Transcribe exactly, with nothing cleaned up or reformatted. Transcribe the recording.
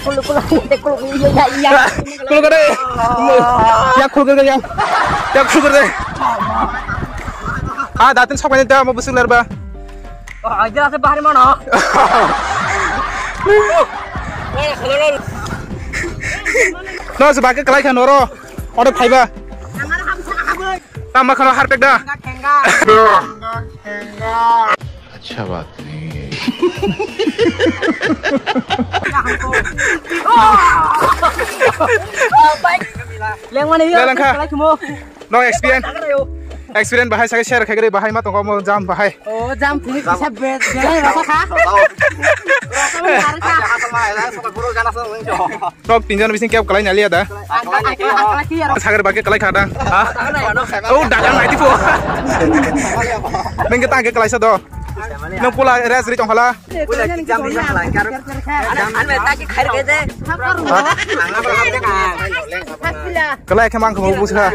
Kulu kulu, kulu kulu, ya ya ya. Kulu kulu. Ya kulu kulu ya. Ya kulu kulu. Ah, datin sok ni ta mo busuk ler ba. Oh, aja ase bahari mano. No, se baki kalai khan oro. Oro phaiba. Tama khano harpek da. Acha baat nahi hai. Lengmani Lelengkha. Kalai khumo. No experience. Experience bahai sai share khai gari bahai ma tongo mo jam bahai. Oh, jam thini kisa be-, belai rasa kha. Rasa mani hari kha. Nok tinjon bising kep kalai naliya da. Ang kalai kha, ang kalai kha. Sagar baki kalai kha da. Ha? Oh, dagang nai tipo. Nengke tangke kalai sa do. Nang pula res ri tong khala. Pula jam jam kalai kar. An me taki khai ke je. Ha? Kalai khe mang kho busa.